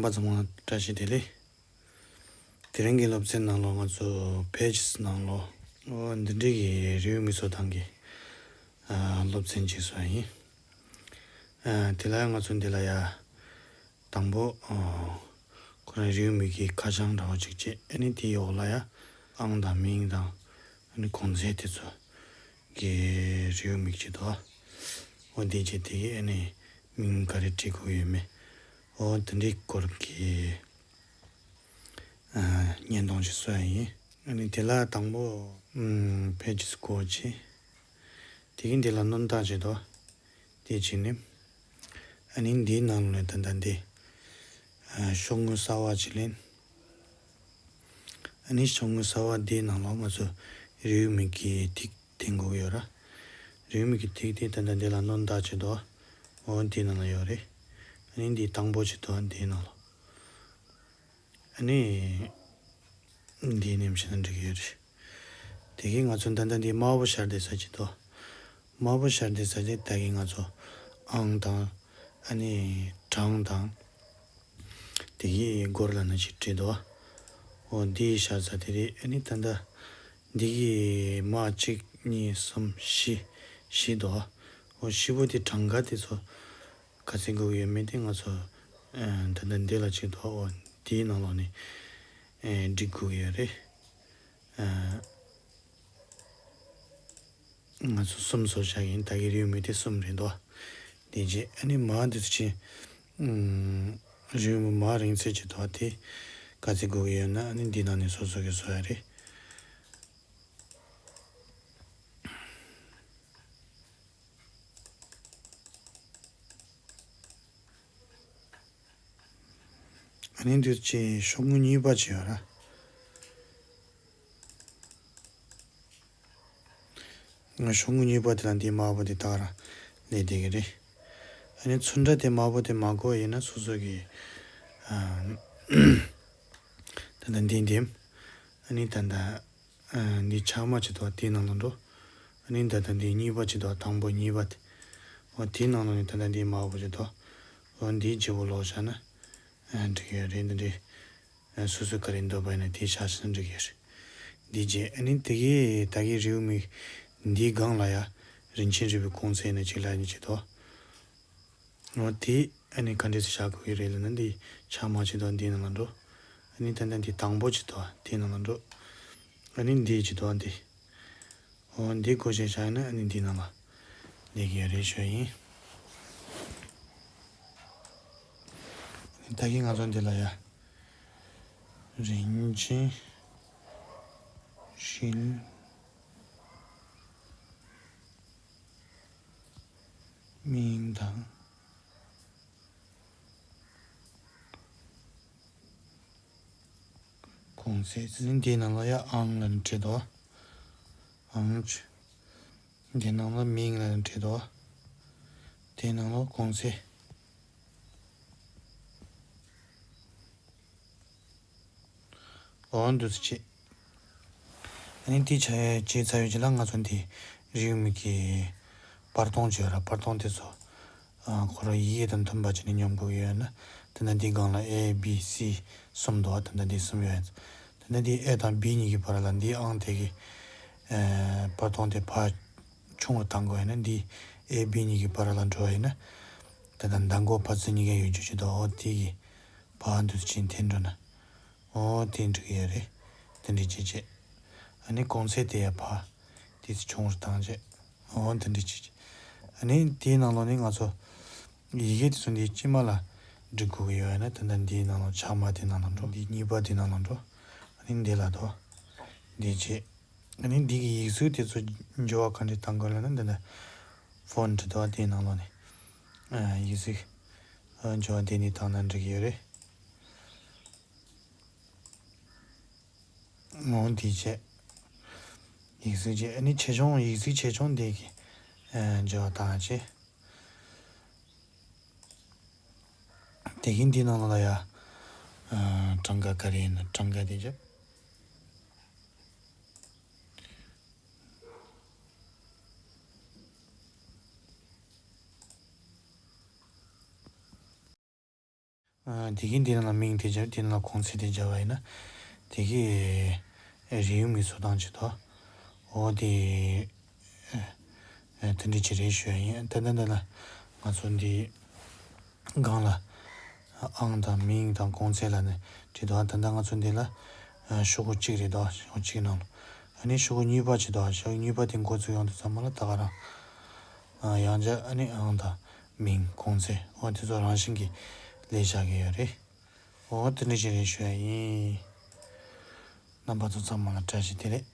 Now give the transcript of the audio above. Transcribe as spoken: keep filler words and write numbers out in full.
པ་ཚང་མ་བཀྲ་ཤིས་བདེ་ལེགས། དེ་རིང་གི་སློབ་ཚན་ནང་ལོགས་ང་ཚོ་pages ནང་ལོགས་འོ་འདི་འདྲའི་གི་རེའུ་མིག་བཟོ་སྟངས་ཀྱི་ཨ་སློབ་ཚན་ཅིག་བཟོ་ཡ་ཡིན། ཨ་དེ་ལ་ང་ཚོ་འདི་ལ་ཡ་དང་པོ་ཨ་ཁོ་རང་རེའུ་མིག་གི་ཁ་བྱང་འདྲ་བོ་ཅིག་བྱས། ཨ་ནི་དེའི་འོག་ལ་ཡ་ཨང་དང་མིང་དང་ཨ་ནི་གོང་ཚད་དེ་ཚོ་གི་རེའུ་མིག་ཅིག་འདུག་འོ་འདི་བྱས་དེ་གི་ཨ་ནི་མིང་ག་རེ་བྲིས་དགོས་ཡོད་མེད། འོ་དེ་འདྲའི་སྐོར་གྱི་ཨ་བརྙན་ཐུང་ཞིག་བཟོ་ཡ་ཡིན། ཨ་ནི་དེ་ལ་དང་པོ་ཨམ་pages སྐོར་ཅིག་དེ་གི་འདི་ལ་སྣོན་རྟགས་ཅིག་འདུག་དེ་བྱས་ནས་ཨ་ནི་འདིའི་ནང་ལ་ད་ལྟ་འདི་ཨ་ཤོག་ངོས་གསར་པ་ཅིག་ལེན། ཨ་ནི་ཤོག་ངོས་གསར་པ་འདིའི་ནང་ལ་ང་ཚོ་རེའུ་མིག་གི་ཐིག་འཐེན་དགོས་ཀྱི་ཡོད་ར། རེའུ་མིག་གི་ཐིག་དེ་ད་ལྟ་འདི་ལ་སྣོན་རྟགས་ཅིག་འདུག་འོ་འདིའི་ནང་ལ་ཡོད་རེད། ཨ་ནི་འདི་དང་པོ་ཅིག་འདུག་འདིའི་ནང་ལ། ཨ་ནི་འདིའི་ནང་བྱས་ན་འགྲིག་གི་ཡོད་རེད། དེ་གི་ང་ཚོ་ད་ལྟ་འདི་དམར་པོ་ཤར་བསྡད་ས་ཅིག་འདུག་དམར་པོ་ཤར་བསྡད་ས་དེ་ད་གི་ང་ཚོ་ཨང་དང་ཨ་ནི་གྲངས་དང་དེ་གི་སྐོར་ལ་ནི་ཅིག་བྲིས་འདུག་འོ་འདི་ཤར་ས་དེ་རེད། ཨ་ནི་ད་ལྟ་འདི་གི་དམར་གཅིག་གཉིས་གསུམ་བཞི་བཞི་འདུག་འོ་བཞི་པོ་དེ་གྲངས་ཀ་དེ་ཚོ་ག་ཚོད་དགོས་ཀྱི་ཡོད་མེད་དེ་ང་ཚོ་ཨ་ད་ལྟ་འདི་ལ་ཅིག་འདུག་འོ་འདིའི་ནང་ལོགས་ནས་ཨ་འབྲི་དགོས་ཀྱི་ཡོད་རེད། ཨ་ང་ཚོ་གསུམ་བཟོ་བཞག་ཡིན། ད་གི་རེའུ་མིག་དེ་གསུམ་རེད་འདུག་དེ་རྗེས་ཨ་ནི་མ་དེ་ཚོ་ཅི་ཨམ་རེའུ་མིག་མ་རིང་ཚད་ཅིག་འདུག་དེ་ག་ཚོད་དགོས་ཀྱི་ཡོད་ན་ཨ་ནི་འདི་ནང་ནས་སོ་སོ་གི་བཟོ་ཡ་རེད། ཨ་ནི་འདི་ཅི་ཤོག་ངོས་གཉིས་པ་ཅིག་ཡོད་ར། ང་ཤོག་ངོས་གཉིས་པ་དེ་དང་འདི་དམར་པོ་དེ་དག་ར་ལས་བསྡད་ཀྱི་རེད། ཨ་ནི་ཚོན་ཁྲ་དེ་དམར་པོ་དེ་མ་དགོས་ཡིན་ན་སོ་སོ་གི་ཨ་ད་ལྟ་འདི་འདེམས། ཨ་ནི་ད་ལྟ་ཨ་འདི་ཆག་མ་ཅིག་འདུག་དེའི་ནང་ལ་འགྲོ། ཨ་ནི་ད་ལྟ་འདི་གཉིས་པ་ཅིག་འདུག་དང་པོ་གཉིས་པ་དེ། འོ་དེའི་ནང་ལ་ནི་ད་ལྟ་འདི་དམར་པོ་ཅིག་འདུག་འོ་འདིའི་བརྗེ་པོ་ལོག་བཞག་ན་ཨ་འགྲིག་གི་ཡོད་རེད། འདི་འདྲའི་ཨ་སོ་སོ་ག་རེ་འདོད་པ་ཡིན་ན་དེ་ཆགས་ཤིང་འགྲིག་གི་ཡོད་རེད། འདི་རྗེས་ཨ་ནི་དེ་གའི་ད་གའི་རེའུ་མིག་འདིའི་སྒང་ལ་ཡ་རིན་ཆེན་རིལ་བུའི་གོང་ཚད་ནི་གཅིག་ལ་ནི་ཅིག་འདུག་འོ་དེ་ཨ་ནི་ག་འདྲས་སེ་བཞག་དགོས་ཀྱི་རེད་ལབ་ན་འདི་ཆག་མ་ཅིག་འདུག་འདིའི་ནང་ལ་འགྲོ། ཨ་ནི་ད་ལྟ་འདི་དང་པོ་ཅིག་འདུག་དེའི་ནང་ལ་འགྲོ། ཨ་ནི་འདི་ཅིག་འདུག་འདི། འོ་འདི་བཀོལ་སྤྱོད་བྱ་ཡིན་ན་ཨ་ནི་འདི་ནང་ལ་སླེབས་ཀྱི་ཡོད་རེད་ཞུ་ཡིན། ཨ་ནི་ད་གིན་ང་ཚོ་འདི་ལ་ཡ་རིན་ཆེན་རིལ་མིང་དང་གོང་ཚད་ཟིན། འདིའི་ནང་ལ་ཡ་ཨང་ལབ་བྲིས་འདུག་ཨང་། འདིའི་ནང་ལ་མིང་ལབ་བྲིས་འདུག་དེའི་ནང་ལ་གོང་ཚད། འོ་འདུག་སེ་བྱས། ཨ་ནི་དེ་བྱས་བྱས་ཚར་བའི་རྗེས་ལ་ང་ཚོ་འདི་རེའུ་མིག་གི་པར་སྟོང་བྱས་ཡོད་ར། པར་སྟོང་དེ་ཚོ་ཨ་ཁོ་རང་ཡི་གེ་དང་མཐུན་པ་བྱས་ནས་སྙོམས་དགོས་ཀྱི་ཡོད་ན། དེ་ན་འདི་སྒང་ལ་A B C གསུམ་འདུག་དེ་ན་འདི་གསུམ་ཡོད། དེ་ན་འདི་A དང་B གཉིས་ཀྱི་བར་ལ་འདི་ཨང་དེ་གི་ཨ་པར་སྟོང་དེ་ཕར་ཆུང་རུ་བཏང་དགོས་ཡོད་ན། འདི་A B གཉིས་ཀྱི་བར་ལ་འགྲོ་ཡོད་ན། དེ་ན་མདང་དགོང་ཕར་ཚུར་གཉིས་ཀ་ཡོད་རྒྱུ་ཅིག་འདུག་འོ་དེ་གི་ཕར་འདུག་སེ་འཐེན་འགྲོ་ན། འོ་དེ་འགྲིག་གི་ཡོད་རེད། དེ་འདྲ་བྱས་བྱས། ཨ་ནི་གོང་ཚད་དེ་ཡ་ཕར་དེ་ཚོ་ཆུང་རུ་བཏང་བྱས། འོ་དེ་འདྲ་བྱས་བྱས། ཨ་ནི་དེའི་ནང་ལོགས་ནས་ང་ཚོ་ཡི་གེ་དེ་ཚོ་འདི་དཀྱིལ་མ་ལ་འབྲི་དགོས་ཀྱི་ཡོད་ན། ད་ལྟ་འདིའི་ནང་ལོགས་ཆག་མ་དེའི་ནང་ལ་འགྲོ། འདི་གཉིས་པ་དེའི་ནང་ལ་འགྲོ། ཨ་ནི་འདི་ལ་འགྲོ། འདི་བྱས། ཨ་ནི་འདི་གི་ཡིག་གཟུགས་དེ་ཚོ་འགྱུར་བ་ག་འདྲ་བཏང་དགོས་ལབ་ན། འདི་ལ་ཕོན་ཊི་འདུག་དེའི་ནང་ལོགས་ནས་ཨ་ཡིག་གཟུགས་ཨ་འགྱུར་བ་དེ་འདྲ་བཏང་ན་འགྲིག་གི་ཡོད་རེད། འོ་འདི་བྱས། ཡིག་གཟུགས་བྱས། ཨ་ནི་ཆེ་ཆུང་ཡིག་གཟུགས་ཆེ་ཆུང་དེ་གི་ཨ་འགྱུར་བ་བཏང་བྱས། དེ་གིན་འདི་ནང་ལ་ཡ་ཨ་གྲངས་ཀ་ག་རེ་ཡིན་ན་གྲངས་ཀ་དེ་བྱས། ཨ། དེ་གིན་དེ་ནང་ལ་མིང་དེ་སྦྱར། དེ་ནང་ལ་གོང་ཚད་དེ་སྦྱར་བ་ཡིན་ན། དེ་གི་ཨེ་རིགས་ཡུལ་གྱི་བཟོ་སྟངས་ཅིག་དང་། འོ་དེ་ཨེ་ཨེ་དེ་འདྲ་ཅིག་རེད་ཞུ་ཡ་ཡིན། ད་ལྟ་འདི་ལ་ང་ཚོ་འདི་སྒང་ལ་ཨང་དང་མིང་དང་གོང་ཚད་ལབ་ནས་བྲིས་འདུག་ད་ལྟ་ང་ཚོ་འདི་ལ་ཨ་ཤོག་གུ་གཅིག་རེད་འདུག་ཤོག་གུ་གཅིག་ནང་ལ། ཨ་ནི་ཤོག་གུ་གཉིས་པ་ཅིག་འདུག་ཤོག་གུ་གཉིས་པ་དེ་འགོ་བཙུགས་ཡོང་དུས་ཙམ་པ་ལ་ད་ག་རང་ཨ་ཡང་བསྐྱར་ཨ་ནི་ཨང་དང་མིང་གོང་ཚད་འོ་དེ་ཚོ་རང་བཞིན་གྱིས་སླེབས་བཞག་གི་ཡོད་རེད། འོ་དེ་འདྲ་ཅིག་རེད་ཞུ་ཡ་ཡིན། རྣམ་པ་ཚོ་ཚང་མ་ལ་བཀྲ་ཤིས་བདེ་ལེགས།